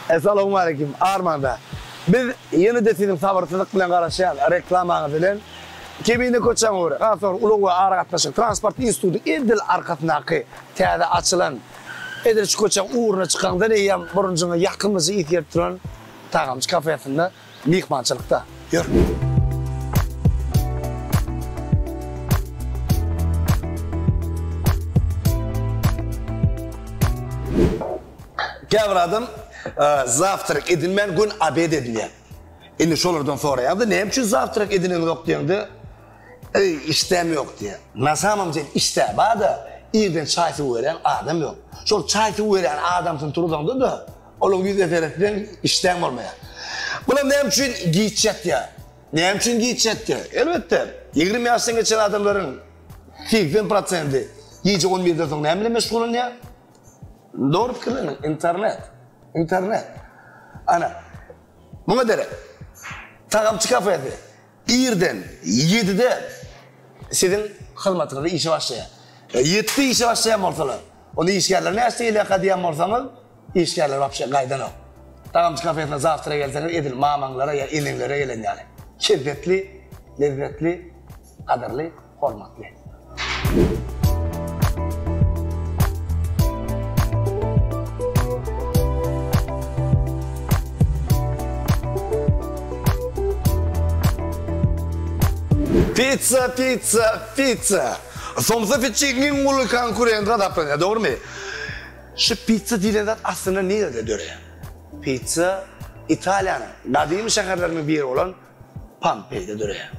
Essalawmaleýkim, Armanda. Biz ýene-de siziň sabyrsyzlyk bilen garaşýan reklamaňyz bilen Kemine köçäň ugry, has dogry ulag we aragatnaşyk transport institutyň edil arkasyndaky täze açylan, edil şu köçäň ugruna çykaňdan eýýäm burunjyňa ýakymlyja ys gelip duran Tagamçy kafesinde myhmançylykda. Ýör. Käbir adam zawtrak edinmän gün obed edinýär. Indi şolardan soraýaňda näme üçin zawtrak ediniňzok diýeňde, Eý, işdäm ýok diýýär. Na samom dele işdä bar-da, irden çaý-suw berýän adam ýok. Şol çaý-suw berýän adamsyny turzaňda-da, olaň ýüzüne seretseň işdäň bolmaýar. Bular näme üçin giç ýatýar? Näme üçin giç ýatýar? Elbetde, 20 ýaşdan geçen adamlaryň 80 prosendi gije on birden soň näme bilen meşgullanýar? Dogry pikirleniň, internet. Internet. Ana, muňa derek Tagamçy kafesi irden ýedide siziň hyzmatyňyzda işe başlaýar. Ýedide işe başlaýan bolsalar, onda işgärler näçede gelýärka diýen bolsaňyz, işgärler wapşe gaýdanok. Tagamçy kafesine zawtra gelseňiz edil mamaňlara ýa eneňlere gelen ýaly. Lezzetli, lezzetli, gadyrly, hormatly. Pizza, pizza, pizza. Somsa pitçigiň iň uly konkurenti hasaplanýar, dogrymy? Şu pizza diýlen zat aslynda nirede döreýär? Pizza Italiýanyň gadymy şäherleriniň biri bolan Pompeýde döreýär.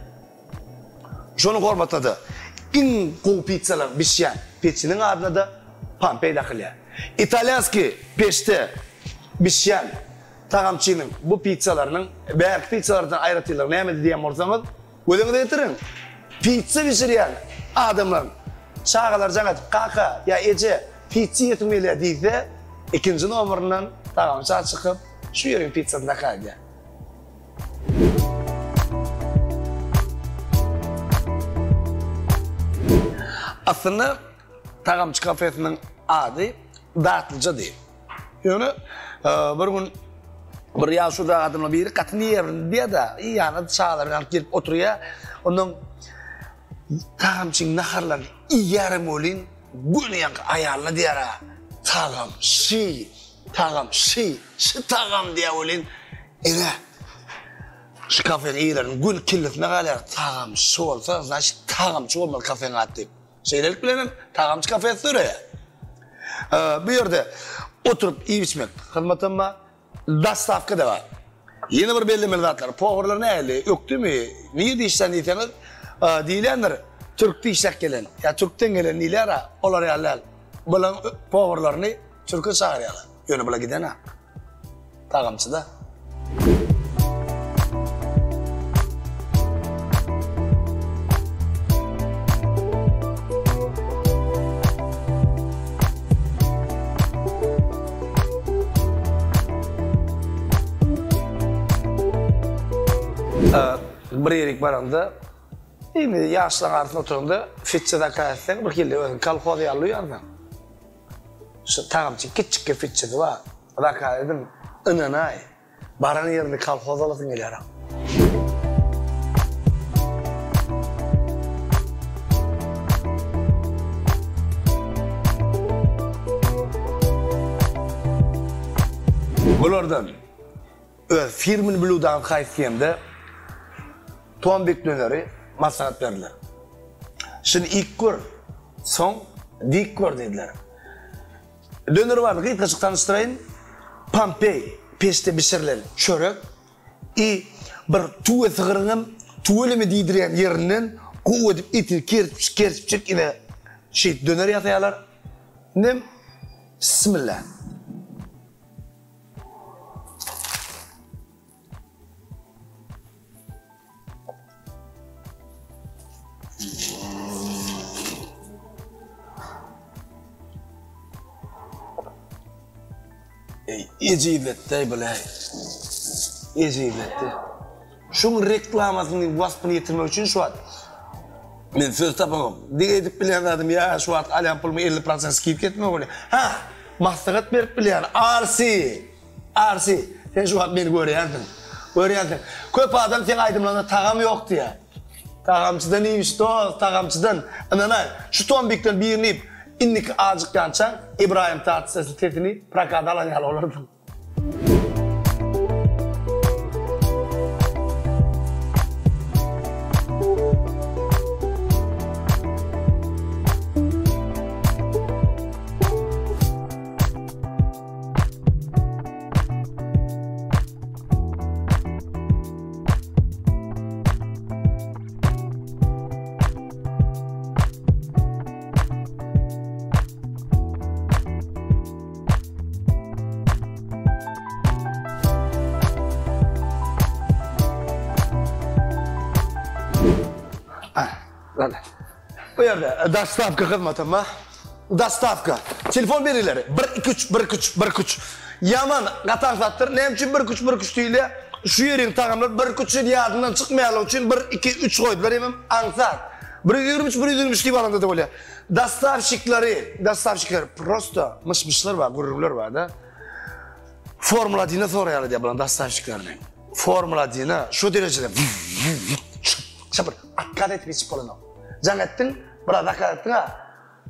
Şonuň hormatyna-da iň gowy pizzalar bişýän peçiniň adyna-da Pompeý dakylýar. Italýanskiý peçde bişýän tagamçynyň bu pizzalarynyň bärki pizzalardan aýratynlygy nämede diýen bolsaňyz, göz öňüňize getiriň, pizza bişirýän adamlaryň çagalary jaň edip, Kaka ýa eje, pizza iýesim gelýär diýse, ikinji nomeryndan tagamça çykyp, şu ýeriň pizzasyny zakaz edýär. Aslynda Tagamçy kafesiniň ady Datlyjady. Ýöne bir gün bir ýaşuly adamlaryň biri gaty nerwli diýýär-de, ýanyna çagalary bilen alyp gelip oturýar. Ondan tagamçyň naharlaryny iýýärem welin, göni ýaňky aýalyna diýýär-ä, Tagam şi, tagam şi, şi tagam diýýär welin, Ine, şu kafeň eýeleriniň göni kellesine galýar, tagamçy bolsa, znaçit, tagamçy bolmaly kafeň ady diýip. Şeýlelik bilen hem tagamçy kafesi döreýär. Bu ýerde oturyp iýip-içmek hyzmatam bar, dostawka-da bar. Ýene bir bellemeli zatlar, powurlar nähili, ökdemi, nirde işlän diýseňiz, diýilýändir, türkde işläp gelen, ýa türkden gelen diýilýär-ä, olar ýaly däl. Bularyň powurlaryny türke çagyrýarlar, ýöne bular gidenak. Tagamçyda. Bir ýerik baranda, indi ýaşlaryň arasynda oturanda fitçe zakaz etseň, bir hili özüň kolhoz ýaly duýarsyň. Şu tagamçy kiçjikge fitçesi bar. Zakaz ediň, ynanaý, baran ýerinde kolhoz alasyň gelýär-ä. Bulardan öz firmini blýudaňyz haýsy diýemde, Tombik döneri maslahat berdiler. Şuny iýip gör, soň diýip gör diýdiler. Döner barada gysgajyk tanyşdyraýyn. Pompeý peçde bişirilen çörek i bir tüwe sygryňam tüweleme diýdirýän ýerinden gowy edip etini kerçip kerçipjik ine şeýdip döner ýasaýarlar. Indem bismillah. Ey ejizletdi bile. Ejizletdi. Şuň reklamasyny, waspyny ýetirmek üçin şu wagt men söz tapamok. Diňe edip bilýän zadym ýa şu wagt alýan pulumy 50% skidka etmek bolýar. Ha, maslahat berip bilýän RC. Arsy, sen şu wagt meni görýänsiň. Görýänsiň. Köp adam seň aýdymlaryňda tagam ýok diýýär. Tagamçydan iýmiş dost, tagamçydan. Ynanaý, şu tombikden birini iýip, indiki ajykýançaň Ybraýym Tatlysesli sesini prokada alan ýaly bolarsyň. Bu ýerde dostawka hyzmatam bar. Dostawka. Telefon belgileri, bir, iki, üç, bir, iki, üç, bir, iki, üç. Ýaman gaty aňsatdyr. Näme üçin bir, iki, üç, bir, iki, üç diýilýär? Şu ýeriň tagamlary bir, iki, üç diýip ýadyndan çykmaýanlygy üçin bir, iki, üç goýdular. Hemem aňsat. 123, 123 diýip alanda-da bolýar. Dostawşikleri, dostawşikleri prosto myş-myşlar bar, gürrüňler bar-da. Formula dine soraýarlar diýýär bularyň dostawşiklerini. Formula dine şu derejede çypyr otkaz edip içip bolanok. Jaň etdiň, biraz zakaz etdiň-ä,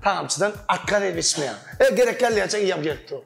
tagamçydan otkaz edip içmeýäň. E, gerek gelýänçä eýýäm gelip dur.